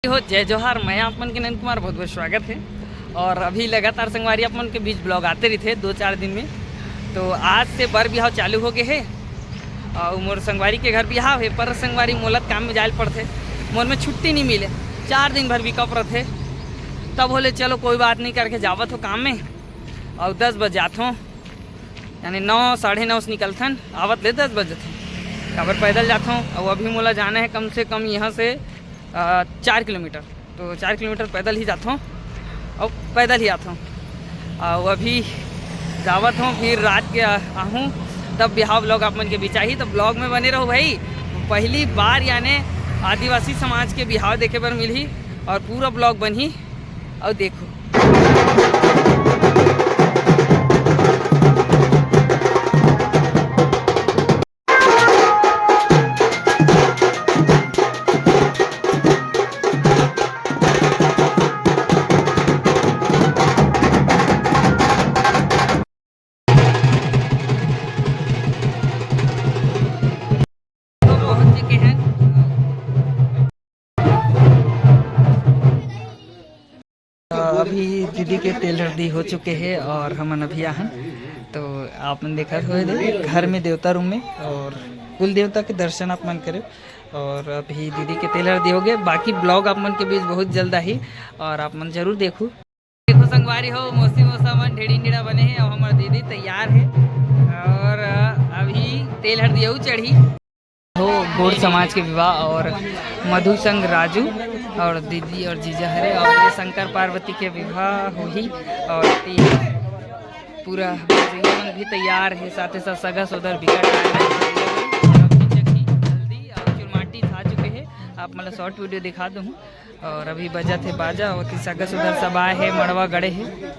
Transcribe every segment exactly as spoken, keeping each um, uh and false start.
हो, जय जोहार, मैं आप मन के नंद कुमार, बहुत बहुत स्वागत है। और अभी लगातार संगवारी आप मन के बीच ब्लॉग आते रहिथे दो चार दिन में। तो आज से बर बिहाव चालू हो गए है। और मोर संगवारी के घर बिहाव है, पर संगवारी मोला काम में जाए ल पड़थे, मोर में छुट्टी नहीं मिले, चार दिन भर भी कप रथे। तब बोले चलो कोई बात नहीं करके जावत हो काम में। और दस बजे आथों, यानी नौ, साढ़े नौ से निकलथन, आवत ले दस बजे थे। काबर पैदल जाथों। और अभी मोला जाना है कम से कम यहाँ से अ, चार किलोमीटर। तो चार किलोमीटर पैदल ही जाथों और पैदल ही आथों। और अभी जावत हों, फिर रात के आ-, आहूँ, तब बिहाव ब्लॉग आप मन के बीच आही। तो ब्लॉग में बने रहो भाई, पहली बार यानी आदिवासी समाज के बिहाव देखे बर मिलही और पूरा ब्लॉग बनही। और देखो, पहुंच चुके हैं। अभी दीदी के तेल हरदी हो चुके हैं और हमन अभी आहन। तो आप मन देखत हुए दे, घर में देवता रूम में और कुल देवता के दर्शन आप मन करे। और अभी दीदी के तेल हरदी हो गए, बाकी ब्लॉग आप मन के बीच बहुत जल्द आही और आप मन जरूर देखू। देखो संगवारी हो, मौसी मौसा मन ढेड़ी ढेड़ा बने हैं और हमार दीदी तैयार है। और अभी तेल हरदी अउ चढ़ी। हो गोंड समाज के विवाह और मधु संग राजू और दीदी और जीजा हरे और ये शंकर पार्वती के विवाह होही। और ती पूरा भैया मन भी तैयार है, साथे साथ सगा सोदर बिकट आए हैं। और अभी चक्की हल्दी और चुरमाटी खा चुके हैं, आप मतलब शॉर्ट वीडियो दिखा दूँ। और अभी बजत हे बाजा, ओती सगा सुदर सब आए हे, मड़वा गड़े हे।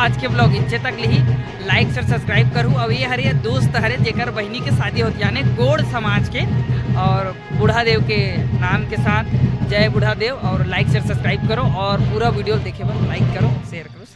आज के vlog इच्छे तक लिही। Like share subscribe करू। अब ये हरे दोस्त हरे जेकर बहिनी के शादी होत, यानी गोंड़ समाज के, और बूढ़ा देव के नाम के साथ जय बूढ़ा देव। और like share subscribe करो और पूरा video देखे बर like करो, share करो।